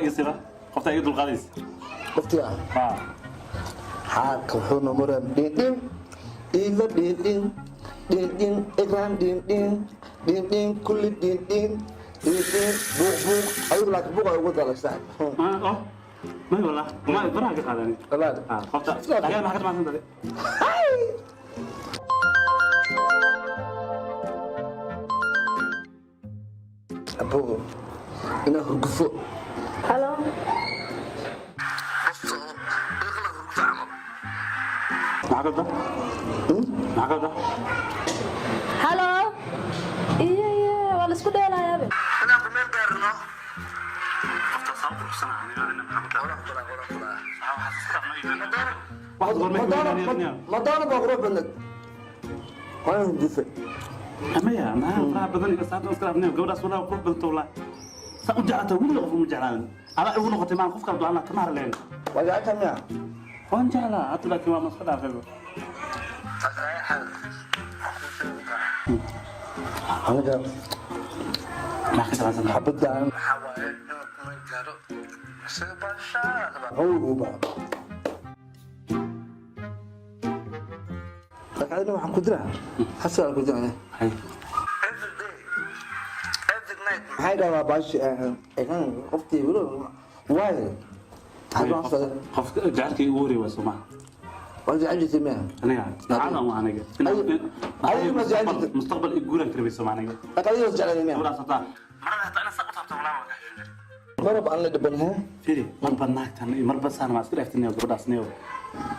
Iga siba qofta iga dulqaadaysa. Qoftii ah. Ha. Xaalka wuxuu noo maraa dhindhin iila dhindhin dhindhin ikraan dhindhin dhindhin kulli dhindhin dhindhin buuq buuq adigu, laakiin buuq ay ugu dalay, saaxib. Oh, may wallah, ma baraha ka qaadani. Walaal. Ha, qofta laakiin maxaa ka timaadsan dade? Abogo inaa hurgufo. Halo. Maxaa ka da? Maxaa ka da? Halo, iyo iyo waa la isku dheelayaaba. Inaan ku meel gaarno. Qofta saa u quruxsana aniga ina maxaa ka da? Waxaad goormay? Madonna baa qurux badneed, waa inaan hurgufay. Maya, maxaa faraha badan iyo saatan iska dhaafnay? Gabadhaas walaa qurux badanta, walaa saa u jeclata weliga qof uma jeclaanin. Adaa igu noqotay maan qof kala duwan kama harleen. Waa jecesha miya? Waan jeclaa hadda, laakiin waa maska dhaafay. Aniga maxaa ka jeclaansan? Xabadaan maxaa waaye inuu ku meel gaaro isaga baashaa qawl uu baa, laakiin adina waxaan ku diraa xasan ku diraa every day, every night. Maxay dhahdaa baashi qoftii weli waaye? Qof jecelkii ugu horreeyay waa soo maha? Waa jecel jirtay miya? Aniga cadan waa aniga. Adiga ma jecel jirtay? Mustaqbal i guuran karabay soo aniga. Laakiin adiga waa jeclay miya? Gabadhaas hataa marada hataa inaan saa u taabto walaa waa ka xishoon jiray. Marab aan la dhiban he. Fiiri, marba naagtan iyo marba saan maa iska dhaaftinay. Gabadhaas niyo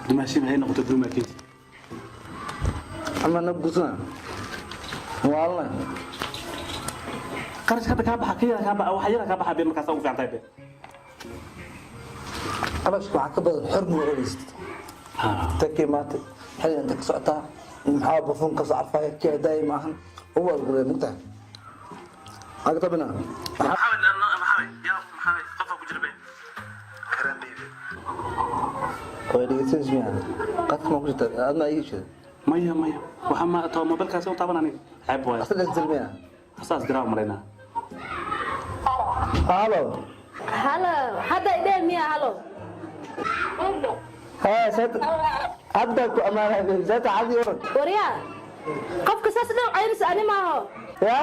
dumaashi maxay noqotay duumaakeeti? Ama na gursana waalna. Qarash hadda kaa baxa ka yara kaa baxa, waxa yara kaa baxa be, markaas ugu fiican tahay be. Qarashka waxaa ka badan xor ma noqonaysid. Takii maanta xilli inta ka socotaa, maxaa bufuun ka soo carfaya kii hadaaya maahan ugu algulay mugtahay aga tabina. Maxaa maxaa yaa maxaa qofka ku jira be? Way dhegeysanaysa miya? Qadka ma ku jirta? Aad ma ii sheegay? Maya, maya, waxa ma too mobilkaasi u taaban aniga, ceeb waayo. Asal dhegeysan miya? Asaas diraa u malaynaa. Halo. Halo, hadda idhee miya? Halo. Haa, saad hadda ku amaanay, saad cadi oran. Waryaa, qofka saas dhow cayris ani maaho. Ya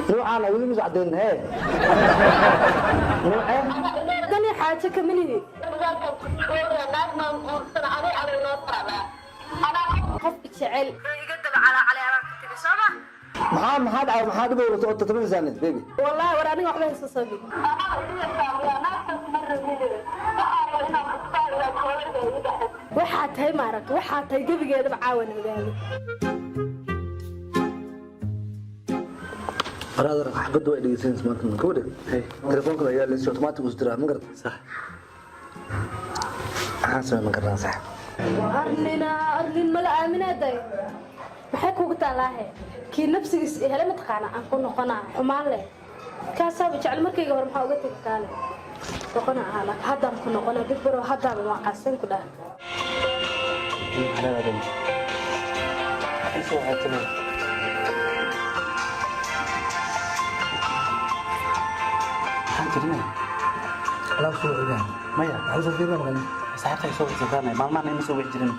nuucaana weli mis caddayn hee nuuce. Dani xaajo kama lihi. Qof jecel iga daba calaacalay abaan ka tegay soo ma? Maxaa dhacay? Maxaa dhib oo tatabanaysaa baby? Wallahi war aniga waxba haysa sabi. Waxaa tahay maaragta, waxaa tahay gebigeedaba caawan ogaado. Brother, xabadda way dhegeysanaysa maanta gabadha. Telefoonka ayaa la automatic us diraa, ma garata? Sax. Maxaan samey? Ma garanaa, sax. Arnina arnin mala aaminaaday, maxay kugu taalaahe? Kii nafsigiis hele mataqaana aan ku noqonaa xumaan leh, kaasaaba jecel. Markayga hore maxaa uga tegi kaale noqona ahaa, laakiin haddaan ku noqonaa big bro, haddaaba waaqaasan ku dhaha. Maxaan jirnay? Alaab soo ogaan. Maya. Maxaa soo fiirina maqan? Saaxiibta ay soo wicsataan maalmahan ima soo wici jirin.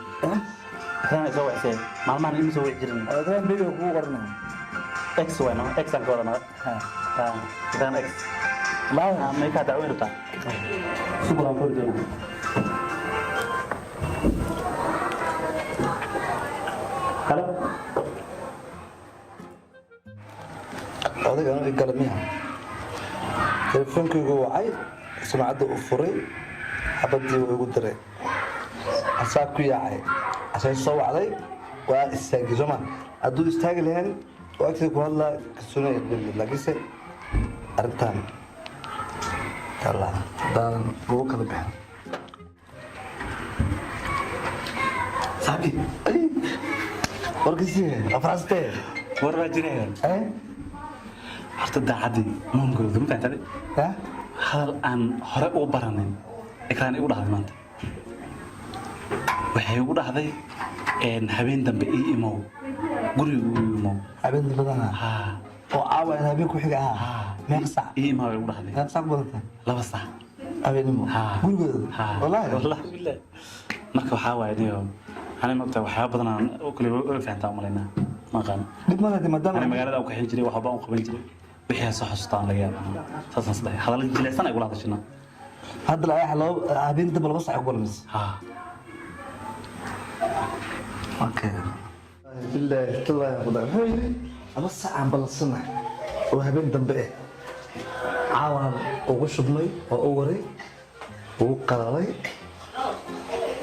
Ikraan ay soo wicisay maalmahan ima soo wici jirin. Adaan baby kugu qornaa. X waay no, X aan ka wadanaa. Ha, ikraan X. Laa. May kaa dacweyn rabtaa? Sugur aan kori doonaa. Halo. Odayga anu igala miya? Telefoonkaygu wacay, sumcadda u furay, xabaddii wuu igu diray, asaa ku yaacay, asay soo wacday, waa istaagay sooma? Hadduu istaagi lahayn oo agteeda ku hadlaa kalsooni ay qabin, laakiinse arrintan tala haddaanan lagu kala bixin. Saaxiibkii. Warkiisii afraastee. War baa jiraya. Horta daacaddii maankooda ma fahantaade? Ya. Hadal aan hore u baranin ikraan igu dhahday maanta. Waxay igu dhahday habeen dambe ii imow, guriga ii imow. Habeen badana. Ha. Oo caawa in habeen ku xiga ah. Ha. Meeqa saac? Ii imaa way ugu dhahday. Meeqa saac ku badan tahay? 2 saac. Habeenimo? Gurigooda? Wallaahi? Wallahi billahi. Marka waxaa waaye niyo, ani maogtahay waxyaaba badan aan oo kale way fahantaa umalaynaa, ma aqaan. Dhib ma leh maadaama Ani magaalada u kaxin jiray, wax walba aan u qaban jiray, wixii aan soo xasuustaan laga yaabaa, saasaan isdhahay, hadallo jilicsan ay kula hadashina. Hadda la laba habeen dambe 2 saac ku balmis. Ha. Okay, billahi tallahi qudaa muxuu yidhi 2 saac aan ballansanahay oo habeen dambe caawaan ugu shubmay oo u waray, ugu qalalay,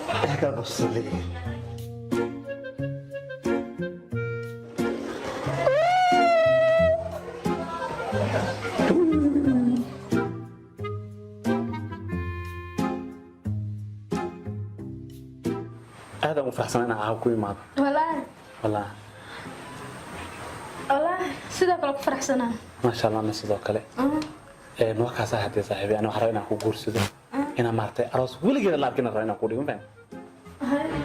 wixii kala qabsaday. Aad aan u faraxsan inaan caawa ku imaado. Wallaahi? Wallahi. Wallaahi sidoo kale ku faraxsanaa. Maasha Allah, ana sidoo kale. Waa kaasaa hadee saaxiibay, ani waxaan rabaa inaan ku guursado, inaan maaragtay aroos weligeeda la arkin rabaa inaan ku dhigo, ma fahamtay?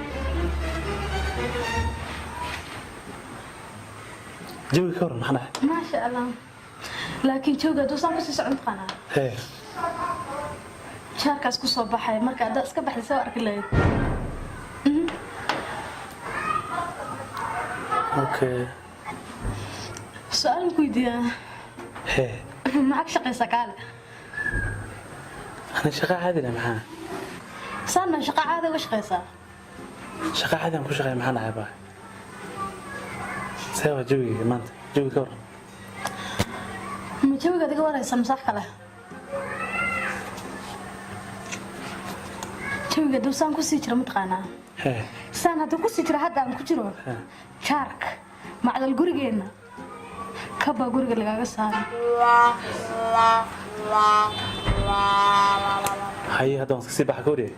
Jawiga ka waran, maxaa dhahay? Maasha Allah, laakiin jooga hadduu saan kusii socon taqaanaa Hee. Jaarkaas ku soo baxay marka haddaad iska baxday soo arki lahayd. Okay. Su-aal ma ku weydiiyaa? Hee. Maxaa ka shaqaysaa kaale? Ana shaqa caadi leh, maxaa? Saan ma shaqo caadi uga shaqaysaa? Shaqa caadi aan ku shaqeeya, maxaa dhahay baa? See waa jawiga maanta? Jawiga ka waran? Ma jawigaad iga waraysa mise wax kale? Jawiga hadduu saan kusii jiro mataqaanaa Hee. Saan hadduu kusii jiro, hadda aan ku jiro jaarka macdal gurigeenna kabaa guriga lagaaga saara. Haye, hadda waan iska sii baxa ka wariyay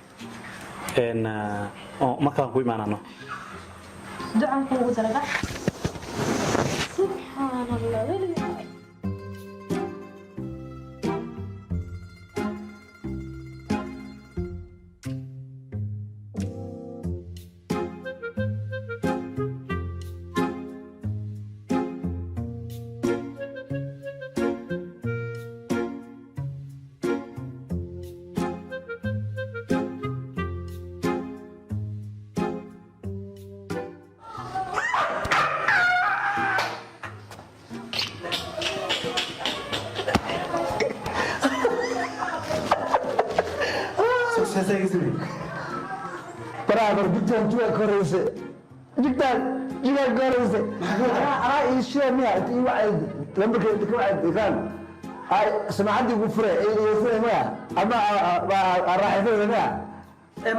oo mar kalaan ku imaanano. Ducaan kuugu daraga, subxaan Allah, weligay. Brother, jigtaan jigaa ka horeyse, jigtaan jigaa ka horeyse. Anaa ii shida miya inta ii wacay lambarka inta ka wacay ikraan ay samacaddii ugu furay ii furay maya ama raaxay miya?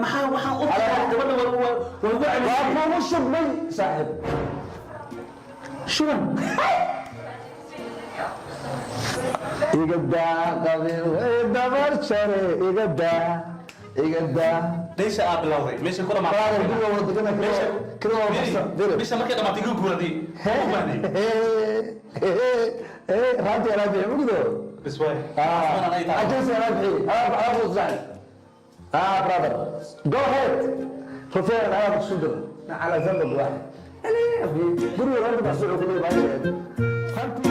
Maxaa waxaan u gabadha waa Waa kugu shubmay saaxiib. Shuban. Iga daa qabiil dabar jare, iga daa, iga daa. Meesha aad bilowday, meesha ku Brother, dhamaatay. Guriga wada degana kira wada baxsan. Bisha markay dhamaatay igu guuradii. Raanti anaa bixi mugdo. Bas waay. Ajensi anaa bixi, anaa ku saxay. Ah brother, go ahead. Rufeer anaa ku soo diro. على ذنب واحد. يعني guriga raanti baxsan wuxuu ku leeyahay.